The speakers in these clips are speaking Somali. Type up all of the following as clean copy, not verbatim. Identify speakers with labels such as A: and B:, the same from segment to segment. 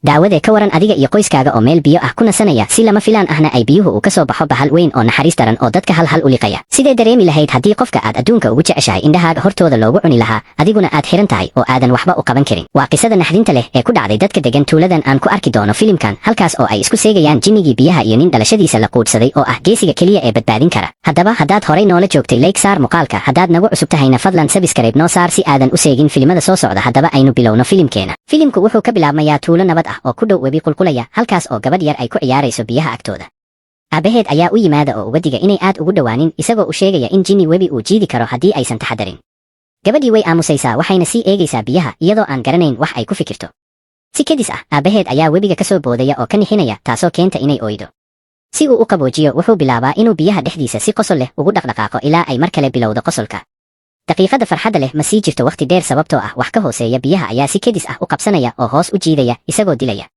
A: Daawadee, ka waran adiga iyo qoyskaaga oo meel biyo ah ku nasanaya, si lama filaan ahna ay biyuhu uu ka soo baxo bahal weyn oo naxariis daran oo dadka hal hal u liqaya? Sidee dareemi lahayd haddii qofka aad adduunka ugu jeceshahay indhahaaga hortooda loogu cuni lahaa, adiguna aad xiran tahay oo aadan waxba u qaban karin? Waa qisada naxdinta leh ee ku dhacday dadka degan tuuladan aan ku arki doono filimkan, halkaas oo ay isku seegayaan jinnigii biyaha iyo nin dhalashadiisa la quudhsaday oo ah geesiga keliya ee badbaadin kara. Haddaba, haddaad horay noola joogtay, like saar muuqaalka. Haddaad nagu cusub tahayna, fadlan subscribe noo saar si aadan u seegin filimada soo socda. Haddaba aynu bilowno filimkeena. Filimku wuxuu ka bilaabmayaa tuulo nabad ah oo ku dhow webi qulqulaya, halkaas oo gabadh yar ay ku ciyaarayso biyaha agtooda. Aabaheed ayaa u yimaada oo uga diga inay aad ugu dhowaanin, isagoo u sheegaya in jinni webi uu jiidi karo haddii aysan taxadarin. Gabadhii way aamusaysaa, waxayna sii eegaysaa biyaha iyadoo aan garanayn wax ay ku fikirto. Si kedis ah, aabaheed ayaa webiga ka soo boodaya oo ka nixinaya, taasoo keenta inay ooydo. Si uu u qaboojiyo, wuxuu bilaabaa inuu biyaha dhexdiisa si qosol leh ugu dhaqdhaqaaqo ilaa ay mar kale bilowdo qosolka. Daqiiqada farxadda leh ma sii jirto wakhti dheer, sababtoo ah wax ka hooseeya biyaha ayaa si kedis ah u qabsanaya oo hoos u jiidaya, isagoo dilaya.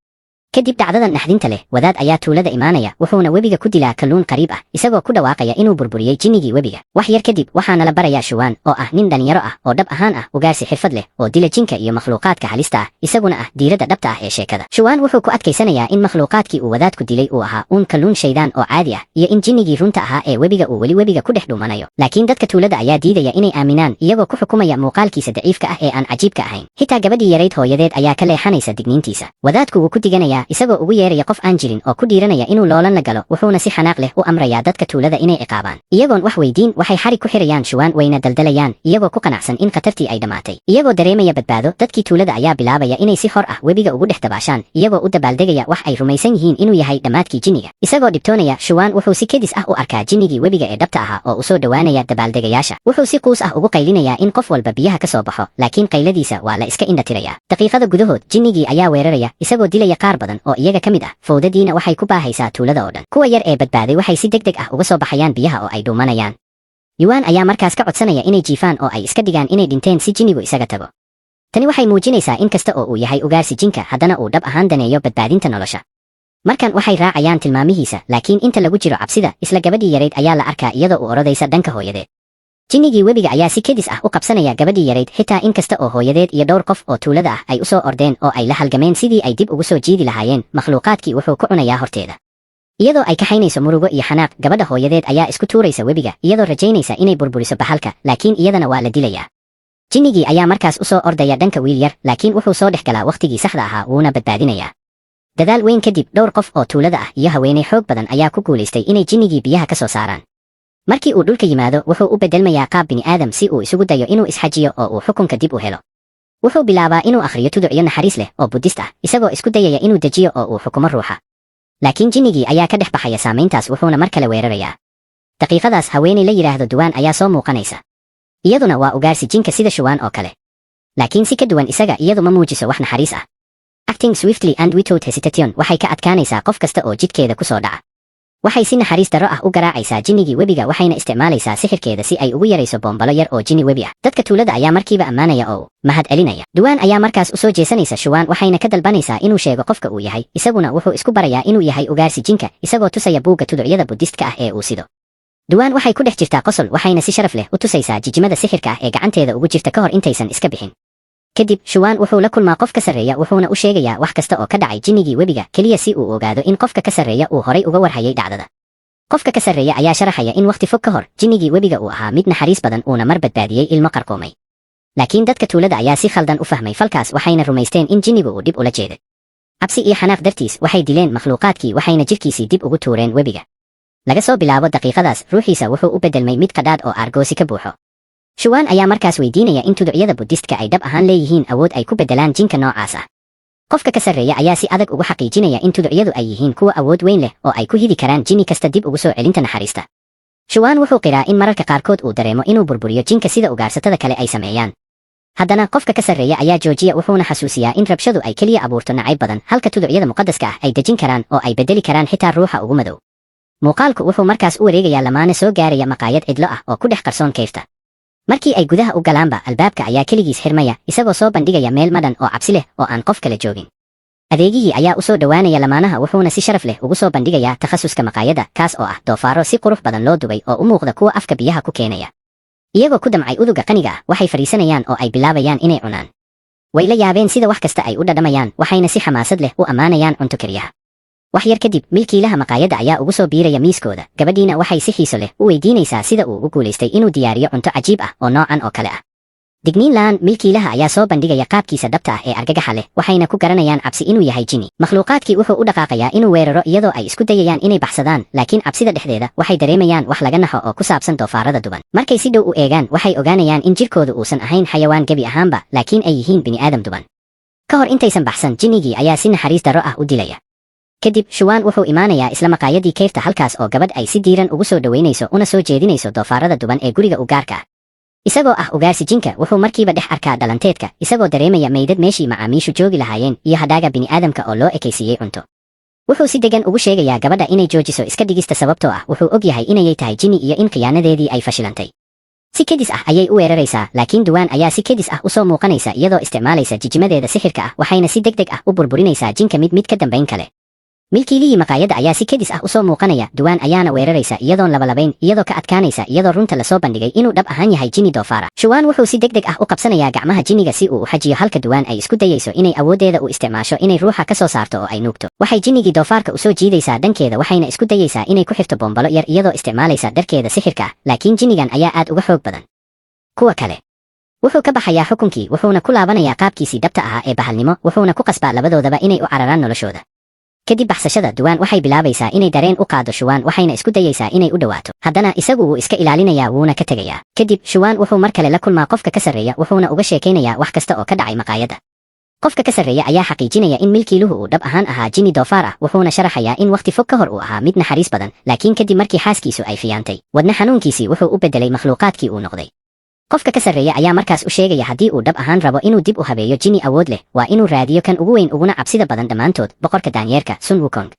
A: Kadib dhacdadan naxdinta leh, wadaad ayaa tuulada imaanaya, wuxuuna webiga ku dilaa kalluun qariib ah, isagoo ku dhawaaqaya inuu burburiyey jinnigii webiga. Wax yar kadib, waxaana la barayaa Shuwaan oo ah nin dhallinyaro ah oo dhab ahaan ah ugaarsi xirfad leh oo dila jinka iyo makhluuqaadka halista ah, isaguna ah diiradda dhabta ah ee sheekada. Shuwaan wuxuu ku adkaysanayaa in makhluuqaadkii uu wadaadku dilay uu ahaa uun kalluun shaydaan oo caadi ah iyo in jinnigii runta ahaa ee webiga uu weli webiga ku dhex dhumanayo. Laakiin dadka tuulada ayaa diidaya inay aaminaan, iyagoo ku xukumaya muuqaalkiisa daciifka ah ee aan cajiibka ahayn. Xitaa gabadhii yarayd hooyadeed ayaa ka leexanaysa digniintiisa. Wadaadku wuu ku diganayaa, isagoo ugu yeeraya qof aan jirin oo ku dhiiranaya inuu loolan la galo, wuxuuna si xanaaq leh u amrayaa dadka tuulada inay ciqaabaan. Iyagoon wax weydiin, waxay xarig ku xirayaan Shuwaan, wayna daldalayaan, iyagoo ku qanacsan in khatartii ay dhammaatay. Iyagoo dareemaya badbaado, dadkii tuulada ayaa bilaabaya inay si xor ah webiga ugu dhex dabaashaan, iyagoo u dabaaldegaya wax ay rumaysan yihiin inuu yahay dhammaadkii jinniga. Isagoo dhibtoonaya, Shuwaan wuxuu si kedis ah u arkaa jinnigii webiga ee dhabta ahaa oo usoo dhowaanaya dabaaldegayaasha. Wuxuu si quus ah ugu qaylinayaa in qof walba biyaha ka soo baxo, laakiin qayladiisa waa la iska indha tirayaa. Daqiiqada gudahood, jinnigii ayaa weeraraya, isagoo dilaya qaar badan oo iyaga ka mid ah. Fowdadiina waxay ku baahaysaa tuulada oo dhan. Kuwa yar ee badbaaday waxay si deg deg ah uga soo baxayaan biyaha oo ay dhuumanayaan. Yuwaan ayaa markaas ka codsanaya inay jiifaan oo ay iska dhigaan inay dhinteen si jinnigu isaga tago. Tani waxay muujinaysaa in kasta oo uu yahay ugaarsi jinka, haddana uu dhab ahaan daneeyo badbaadinta nolosha. Markan waxay raacayaan tilmaamihiisa, laakiin inta lagu jiro cabsida, isla gabadhii yarayd ayaa la arkaa iyadoo u orodaysa dhanka hooyadeed. Jinnigii webiga ayaa si kedis ah u qabsanaya gabadhii yarayd, xitaa in kasta oo hooyadeed iyo dhowr qof oo tuulada ah ay u soo ordeen oo ay la halgameen sidii ay dib ugu soo jiidi lahaayeen. Makhluuqaadkii wuxuu ku cunayaa horteeda. Iyadoo ay kaxaynayso murugo iyo xanaaq, gabadha hooyadeed ayaa isku tuuraysa webiga, iyadoo rajaynaysa inay burburiso bahalka, laakiin iyadana waa la dilayaa. Jinnigii ayaa markaas u soo ordaya dhanka wiil yar, laakiin wuxuu soo dhex galaa wakhtigii saxda ahaa, wuuna badbaadinayaa. Dadaal weyn kadib, dhowr qof oo tuulada ah iyo haweenay xoog badan ayaa ku guulaystay inay jinnigii biyaha ka soo saaraan. Markii uu dhulka yimaado, wuxuu u beddelmayaa qaab bini'aadam si uu isugu dayo inuu isxajiyo oo uu xukunka dib u helo. Wuxuu bilaabaa inuu akhriyo tuducyo naxariis leh oo Buddhist ah, isagoo isku dayaya inuu dejiyo oo uu xukumo ruuxa. Laakiin jinnigii ayaa ka dhex baxaya saamayntaas, wuxuuna mar kale weerarayaa. Daqiiqadaas, haweenay la yidhaahdo Duwaan ayaa soo muuqanaysa. Iyaduna waa ugaarsi jinka sida Shuwaan oo kale, laakiin si ka duwan isaga, iyadu ma muujiso wax naxariis ah. Acting swiftly and without hesitation, waxay ka adkaanaysaa qof kasta oo jidkeeda ku soo dhaca. Waxay si naxariis darro ah u garaacaysaa jinnigii webiga, waxayna isticmaalaysaa sixirkeeda si ay ugu yarayso boombalo yar oo jinni webi ah. Dadka tuulada ayaa markiiba ammaanaya oo mahad celinaya. Duwaan ayaa markaas u soo jeesanaysa Shuwaan, waxayna ka dalbanaysaa inuu sheego qofka uu yahay. Isaguna wuxuu isku barayaa inuu yahay ugaarsi jinka, isagoo tusaya buugga tuducyada Buddhistka ah ee uu sido. Duwaan waxay ku dhex jirtaa qosol, waxayna si sharaf leh u tusaysaa jijimada sixirka ah ee gacanteeda ugu jirta ka hor intaysan iska bixin. Kadib, Shuwaan wuxuu la kulmaa qof ka sarreeya, wuxuuna u sheegayaa wax kasta oo ka dhacay jinnigii webiga, keliya si uu ogaado in qofka ka sarreeya uu horay uga warhayay dhacdada. Qofka ka sarreeya ayaa sharaxaya in wakhti fog ka hor jinnigii webiga uu ahaa mid naxariis badan, uuna mar badbaadiyey ilmo qarqoomay. Laakiin dadka tuulada ayaa si khaldan u fahmay falkaas, waxayna rumaysteen in jinnigu uu dhib ula jeeday. Cabsi iyo xanaaq dartiis, waxay dileen makhluuqaadkii, waxayna jidhkiisii dib ugu tuureen webiga. Laga soo bilaabo daqiiqadaas, ruuxiisa wuxuu u beddelmay mid qadhaadh oo aargoosi ka buuxo. Shuwaan ayaa markaas weydiinaya in tuducyada Buddhistka ay dhab ahaan leeyihiin awood ay ku beddelaan jinka noocaas ah. Qofka ka sarreeya ayaa si adag ugu xaqiijinaya in tuducyadu ay yihiin kuwa awood weyn leh oo ay ku hidi karaan jinni kasta dib ugu soo celinta naxariista. Shuwaan wuxuu qiraa in mararka qaarkood uu dareemo inuu burburiyo jinka sida ugaarsatada kale ay sameeyaan. Haddana qofka ka sarreeya ayaa joojiya, wuxuuna xasuusiyaa in rabshadu ay keliya abuurto nacayb badan, halka tuducyada muqaddaska ah ay dejin karaan oo ay beddeli karaan xitaa ruuxa ugu madow. Muuqaalku wuxuu markaas u wareegayaa lamaane soo gaaraya maqaayad cidlo ah oo ku dhex qarsoon kayrta. Markii ay gudaha u galaanba, albaabka ayaa keligiis xirmaya, isagoo soo bandhigaya meel madhan oo cabsi leh oo aan qof kale joogin. Adeegihii ayaa u soo dhowaanaya lamaanaha, wuxuuna si sharaf leh ugu soo bandhigayaa takhasuska maqaayadda, kaas oo ah doofaaro si qurux badan loo dubay oo u muuqda kuwa afka biyaha ku keenaya. Iyagoo ku damcay uduga qaniga ah, waxay fadhiisanayaan oo ay bilaabayaan inay cunaan. Way la yaabeen sida wax kasta ay u dhadhamayaan, waxayna si xamaasad leh u ammaanayaan cunto kariyaha. Wax yar kadib, milkiilaha maqaayadda ayaa ugu soo biiraya miiskooda. Gabadhiina waxay si xiiso leh u weydiinaysaa sida uu ugu guulaystay inuu diyaariyo cunto cajiib ah oo noocan oo kale ah. Digniin la'aan, milkiilaha ayaa soo bandhigaya qaabkiisa dhabta ah ee argagaxa leh, waxayna ku garanayaan cabsi inuu yahay jini. Makhluuqaadkii wuxuu u dhaqaaqayaa inuu weeraro, iyadoo ay isku dayayaan inay baxsadaan, laakiin cabsida dhexdeeda waxay dareemayaan wax laga naxo oo ku saabsan doofaarada duban. Markay si dhow u eegaan, waxay ogaanayaan in jirkoodu uusan ahayn xayawaan gebi ahaanba, laakiin ay yihiin bini'aadam duban. Ka hor intaysan baxsan, jinnigii ayaa si naxariis darro ah u dilaya. Kadib Shuwaan wuxuu imaanayaa isla maqaayadii keyrta, halkaas oo gabadh ay si diiran ugu soo dhoweynayso una soo jeedinayso doofaarada duban ee guriga u gaarka ah. Isagoo ah ugaarsi jinka, wuxuu markiiba dhex arkaa dhalanteedka, isagoo dareemaya meydad meeshii macaamiishu joogi lahaayeen iyo hadhaaga bini'aadamka oo loo ekaysiiyey cunto. Wuxuu si degan ugu sheegayaa gabadha inay joojiso iska dhigista, sababtoo ah wuxuu og yahay inayay tahay jinni iyo in khiyaanadeedii ay fashilantay. Si kedis ah ayay u weeraraysaa, laakiin Duwaan ayaa si kedis ah usoo muuqanaysa iyadoo isticmaalaysa jijimadeeda sixirka ah, waxayna si deg deg ah u burburinaysaa jinka mid mid ka dambayn kale. Milkiilihii maqaayadda ayaa si kedis ah usoo muuqanaya, Duwaan ayaana weeraraysa iyadoon labalabayn, iyadoo ka adkaanaysa, iyadoo runta lasoo bandhigay inuu dhab ahaan yahay jini doofaara. Shuwaan wuxuu si deg deg ah u qabsanayaa gacmaha jinniga si uu u xajiyo, halka Duwaan ay isku dayayso inay awooddeeda u isticmaasho inay ruuxa ka soo saarto oo ay nuugto. Waxay jinnigii doofaarka usoo jiidaysaa dhankeeda, waxayna isku dayaysaa inay ku xirto bombalo yar iyadoo isticmaalaysa dharkeeda sixirka ah, laakiin jinnigan ayaa aad uga xoog badan kuwa kale. Wuxuu ka baxayaa xukunkii, wuxuuna ku laabanayaa qaabkiisii dhabta ahaa ee bahalnimo, wuxuuna ku qasbaa labadoodaba inay u cararaan noloshooda. Kadib baxsashada, Duwaan waxay bilaabaysaa inay dareen u qaado Shuwaan, waxayna isku dayaysaa inay u dhowaato. Haddana isagu wuu iska ilaalinayaa, wuuna ka tegayaa. Kadib Shuwaan wuxuu mar kale la kulmaa qofka ka sarreeya, wuxuuna uga sheekaynayaa wax kasta oo ka dhacay maqaayadda. Qofka ka sarreeya ayaa xaqiijinaya in milkiiluhu uu dhab ahaan ahaa jini doofaar ah, wuxuuna sharaxayaa in wakhti fog ka hor uu ahaa mid naxariis badan, laakiin kadib markii xaaskiisu ay khiyaantay, wadna xanuunkiisii wuxuu u beddelay makhluuqaadkii uu noqday. Qofka ka sarreeya ayaa markaas u sheegaya haddii uu dhab ahaan rabo inuu dib u habeeyo jini awood leh, waa inuu raadiyo kan ugu weyn uguna cabsida badan dhammaantood, boqorka daanyeerka Sun Wukong.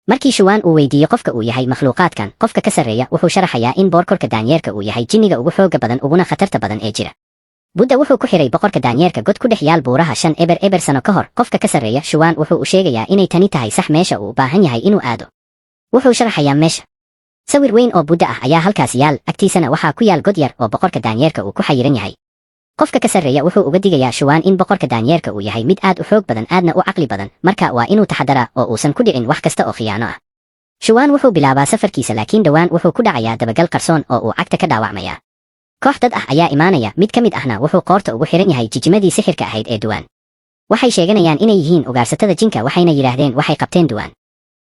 A: Markii Shuwaan uu weydiiyo qofka uu yahay makhluuqaadkan, qofka ka sarreeya wuxuu sharaxayaa in boqorka daanyeerka uu yahay jinniga ugu xoogga badan uguna khatarta badan ee jira. Budda wuxuu ku xiray boqorka daanyeerka god ku dhex yaal buuraha 500 sano ka hor. Qofka ka sarreeya Shuwaan wuxuu u sheegayaa inay tani tahay sax meesha uu u baahan yahay inuu aado. Wuxuu sharaxayaa meesha. Sawir weyn oo Budda ah ayaa halkaas yaal, agtiisana waxaa ku yaal god yar oo boqorka daanyeerka uu ku xayiran yahay. Qofka ka sarreeya wuxuu uga digayaa Shuwaan in boqorka daanyeerka uu yahay mid aad u xoog badan, aadna u caqli badan, marka waa inuu taxadaraa oo uusan ku dhicin wax kasta oo khiyaano ah. Shuwaan wuxuu bilaabaa safarkiisa, laakiin dhowaan wuxuu ku dhacayaa dabagal qarsoon oo uu cagta ka dhaawacmayaa. Koox dad ah ayaa imaanaya, mid ka mid ahna wuxuu qoorta ugu xiran yahay jijimadii sixirka ahayd ee Duwaan. Waxay sheeganayaan inay yihiin ugaarsatada jinka, waxayna yidhaahdeen waxay qabteen Duwaan.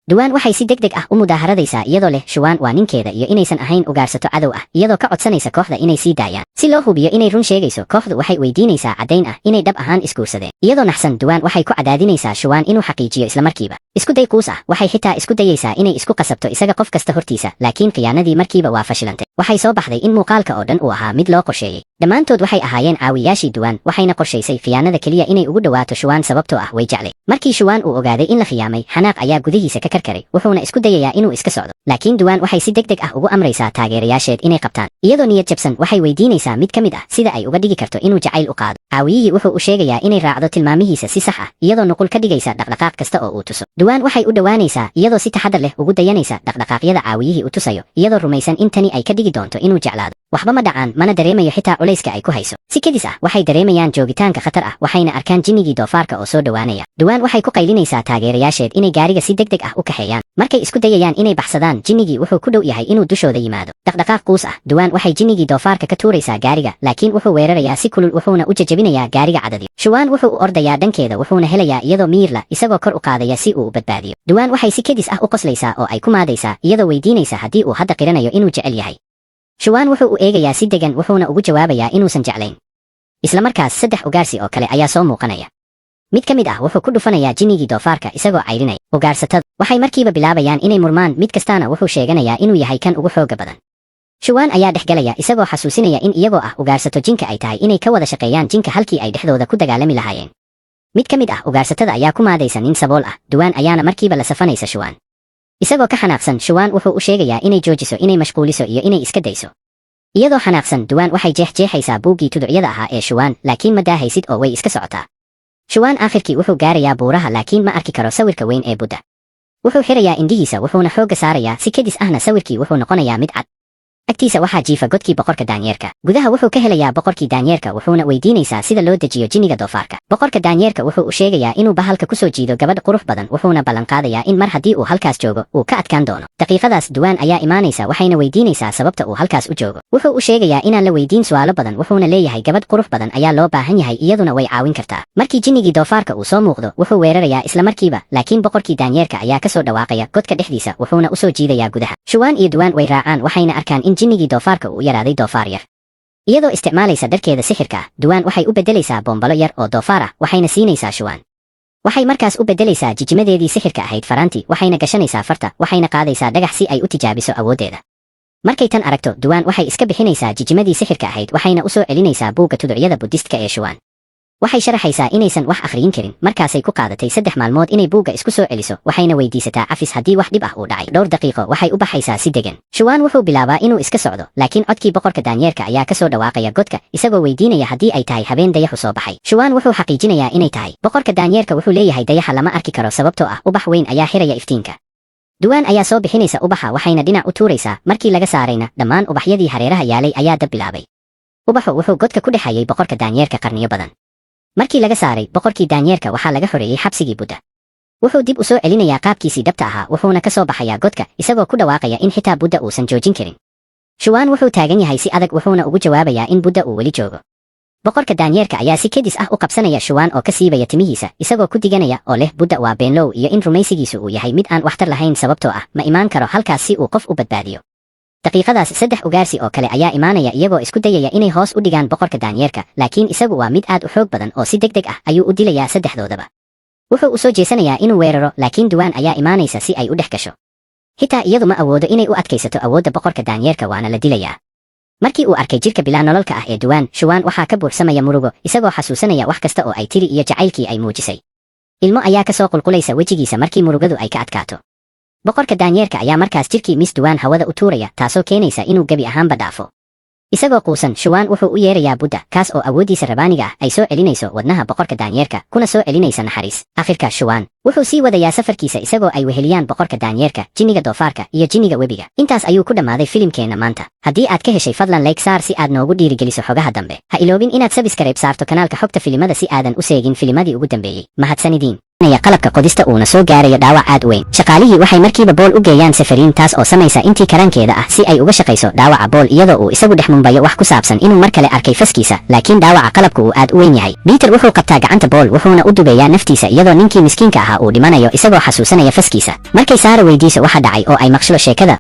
A: Duwaan waxay si deg deg ah u mudaaharadaysaa iyadoo leh Shuwaan waa ninkeeda iyo inaysan ahayn ugaarsato cadow ah, iyadoo ka codsanaysa kooxda inay sii daayaan. Si loo hubiyo inay run sheegayso, kooxdu waxay weydiinaysaa caddayn ah inay dhab ahaan isguursadeen. Iyadoo naxsan, Duwaan waxay ku cadaadinaysaa Shuwaan inuu xaqiijiyo islamarkiiba. Isku day quus ah, waxay xitaa isku dayaysaa inay isku qasabto isaga qof kasta hortiisa, laakiin khiyaanadii markiiba waa fashilantay. Waxay soo baxday in muuqaalka oo dhan uu ahaa mid loo qorsheeyey. Dhammaantood waxay ahaayeen caawiyaashii Duwaan, waxayna qorshaysay khiyaanada keliya inay ugu dhowaato Shuwaan, sababtoo ah way jeclay. Markii Shuwaan uu ogaaday in la khiyaamay, xanaaq ayaa gudihiisa ka karkaray, wuxuuna isku dayayaa inuu iska socdo, laakiin Duwaan waxay si deg deg ah ugu amraysaa taageerayaasheed inay qabtaan. Iyadoo niyad jabsan, waxay weydiinaysaa mid ka mid ah sida ay uga dhigi karto inuu jacayl u qaado. Caawiyihii wuxuu u sheegayaa inay raacdo tilmaamihiisa si sax ah, iyadoo nuqul ka dhigaysa dhaqdhaqaaq kasta oo uu tuso. Duwaan waxay u dhowaanaysaa iyadoo si taxadar leh ugu dayanaysa dhaqdhaqaaqyada caawiyihii u tusayo, iyadoo rumaysan in tani ay ka dhigi doonto inuu jeclaado. Waxba ma dhacaan, mana dareemayo xitaa culayska ay ku hayso. Si kedis ah waxay dareemayaan joogitaanka khatar ah, waxayna arkaan jinnigii doofaarka oo soo dhowaanaya. Duwaan waxay ku qaylinaysaa taageerayaasheed inay gaariga si deg deg ah u kaxeeyaan. Markay isku dayayaan inay baxsadaan, jinnigii wuxuu ku dhow yahay inuu dushooda yimaado. Dhaqdhaqaaq quus ah, Duwaan waxay jinnigii doofaarka ka tuuraysaa gaariga, laakiin wuxuu weerarayaa si kulul, wuxuuna u jajabinayaa gaariga cadadyo. Shuwaan wuxuu u ordayaa dhankeeda, wuxuuna helayaa iyadoo miirla, isagoo kor u qaadaya si uu u badbaadiyo. Duwaan waxay si kedis ah u qoslaysaa oo ay ku maadaysaa, iyadoo weydiinaysa haddii uu hadda qiranayo inuu jecel yahay. Shuwaan wuxuu u eegayaa si degan, wuxuuna ugu jawaabayaa inuusan jeclayn. Isla markaas saddex ugaarsi oo kale ayaa soo muuqanaya. Mid ka mid ah wuxuu ku dhufanayaa jinnigii doofaarka isagoo cayrinaya. Ugaarsatada waxay markiiba bilaabayaan inay murmaan, mid kastaana wuxuu sheeganayaa inuu yahay kan ugu xoogga badan. Shuwaan ayaa dhex galaya, isagoo xasuusinaya in iyagoo ah ugaarsato jinka ay tahay inay ka wada shaqeeyaan jinka halkii ay dhexdooda ku dagaalami lahaayeen. Mid ka mid ah ugaarsatada ayaa ku maadaysa nin sabool ah, Duwaan ayaana markiiba la safanaysa Shuwaan. Isagoo ka xanaaqsan, Shuwaan wuxuu u sheegayaa inay joojiso inay mashquuliso iyo inay iska dayso. Iyadoo xanaaqsan, Duwaan waxay jeex-jeexaysaa buuggii tuducyada ahaa ee Shuwaan, laakiin ma daahaysid oo way iska socotaa. Shuwaan aakhirkii wuxuu gaarayaa buuraha, laakiin ma arki karo sawirka weyn ee Budda. Wuxuu xirayaa indhihiisa, wuxuuna xoogga saarayaa. Si kedis ahna sawirkii wuxuu noqonayaa mid cad. Agtiisa waxaa jiifa godkii boqorka daanyeerka. Gudaha wuxuu ka helayaa boqorkii daanyeerka, wuxuuna weydiinaysaa sida loo dejiyo jinniga doofaarka. Boqorka daanyeerka wuxuu u sheegayaa inuu bahalka kusoo jiido gabadh qurux badan, wuxuuna ballanqaadayaa in mar haddii uu halkaas joogo uu ka adkaan doono. Daqiiqadaas Duwaan ayaa imaanaysa, waxayna weydiinaysaa sababta uu halkaas u joogo. Wuxuu u sheegayaa inaan la weydiin su'aalo badan, wuxuuna leeyahay gabadh qurux badan ayaa loo baahan yahay, iyaduna way caawin kartaa. Markii jinnigii doofaarka uu soo muuqdo, wuxuu weerarayaa isla markiiba, laakiin boqorkii daanyeerka ayaa kasoo dhawaaqaya godka dhexdiisa, wuxuuna usoo jiidayaa gudaha. Shuwaan iyo Duwaan way raacaan, waxayna arkaan in jinnigii doofaarka uu yaraaday doofaar yar. Iyadoo isticmaalaysa dharkeeda sixirka ah, Duwaan waxay u beddelaysaa boombalo yar oo doofaar ah, waxayna siinaysaa Shuwaan. Waxay markaas u beddelaysaa jijimadeedii sixirka ahayd faraanti, waxayna gashanaysaa farta, waxayna qaadaysaa dhagax si ay u tijaabiso awooddeeda. Markay tan aragto, Duwaan waxay iska bixinaysaa jijimadii sixirka ahayd, waxayna u soo celinaysaa buugga tuducyada Buddhistka ee Shuwaan. Waxay sharaxaysaa inaysan wax akhriyin karin, markaasay ku qaadatay 3 maalmood inay buugga isku soo celiso, waxayna weydiisataa cafis haddii wax dhib ah uu dhacay. Dhowr daqiiqo waxay u baxaysaa si degan. Shuwaan wuxuu bilaabaa inuu iska socdo, laakiin codkii boqorka daanyeerka ayaa kasoo dhawaaqaya godka, isagoo weydiinaya haddii ay tahay habeen dayaxu soo baxay. Shuwaan wuxuu xaqiijinayaa inay tahay. Boqorka daanyeerka wuxuu leeyahay dayaxa lama arki karo, sababtoo ah ubax weyn ayaa xiraya iftiinka. Duwaan ayaa soo bixinaysa ubaxa, waxayna dhinac u tuuraysaa. Markii laga saarayna, dhammaan ubaxyadii hareeraha yaalay ayaa dab bilaabay. Ubaxu wuxuu godka ku dhexayay boqorka daanyeerka qarniyo badan. Markii laga saaray boqorkii daanyeerka, waxaa laga xoreeyey xabsigii Budda. Wuxuu dib u soo celinayaa qaabkiisii dhabta ahaa, wuxuuna ka soo baxayaa godka isagoo ku dhawaaqaya in xitaa Budda uusan joojin karin. Shuwaan wuxuu taagan yahay si adag, wuxuuna ugu jawaabayaa in Budda uu weli joogo. Boqorka daanyeerka ayaa si kedis ah u qabsanaya Shuwaan oo ka siibaya timihiisa, isagoo ku diganaya oo leh Budda waa beenlow iyo in rumaysigiisu uu yahay mid aan waxtar lahayn, sababtoo ah ma imaan karo halkaas si uu qof u badbaadiyo. Daqiiqadaas saddex ugaarsi oo kale ayaa imaanaya, iyagoo isku dayaya inay hoos u dhigaan boqorka daanyeerka, laakiin isagu waa mid aad u xoog badan oo si deg deg ah ayuu u dilayaa saddexdoodaba. Wuxuu u soo jeesanayaa inuu weeraro, laakiin Duwaan ayaa imaanaysa si ay u dhex gasho. Xitaa iyadu ma awoodo inay u adkaysato awoodda boqorka daanyeerka, waana la dilayaa. Markii uu arkay jirka bilaa nololka ah ee Duwaan, Shuwaan waxaa ka buuxsamaya murugo, isagoo xasuusanaya wax kasta oo ay tiri iyo jacaylkii ay muujisay. Ilmo ayaa ka soo qulqulaysa wejigiisa markii murugadu ay ka adkaato. Boqorka daanyeerka ayaa markaas jirkii Miss Duwaan hawada u tuuraya, taasoo keenaysa inuu gebi ahaanba dhaafo. Isagoo quusan, Shuwaan wuxuu u yeerayaa Budda, kaas oo awooddiisa rabaaniga ah ay soo celinayso wadnaha boqorka daanyeerka, kuna soo celinaysa naxariis. Akhirka Shuwaan wuxuu sii wadayaa safarkiisa, isagoo ay weheliyaan boqorka daanyeerka, jinniga doofaarka iyo jinniga webiga. Intaas ayuu ku dhammaaday filimkeenna maanta. Haddii aad ka heshay, fadlan like saar si aad noogu dhiirigeliso xogaha dambe. Ha iloobin inaad subscribe saarto kanaalka Xogta Filimada si aadan u seegin filimadii ugu dambeeyey. Mahadsanidiin. Qalabka qodista uuna soo gaarayo dhaawac aad u weyn. Shaqaalihii waxay markiiba Bool u geeyaan Sefariin, taas oo samaysa intii karaankeeda ah si ay uga shaqayso dhaawaca Bool, iyadoo uu isagu dhex mumbayo wax ku saabsan inuu mar kale arkay faskiisa, laakiin dhaawaca qalabku uu aad u weyn yahay. Peter wuxuu qabtaa gacanta Bool, wuxuuna u dubeeyaa naftiisa, iyadoo ninkii miskiinka ahaa uu dhimanayo, isagoo xasuusanaya faskiisa. Markay Saara weydiiso waxa dhacay oo ay maqshlo sheekada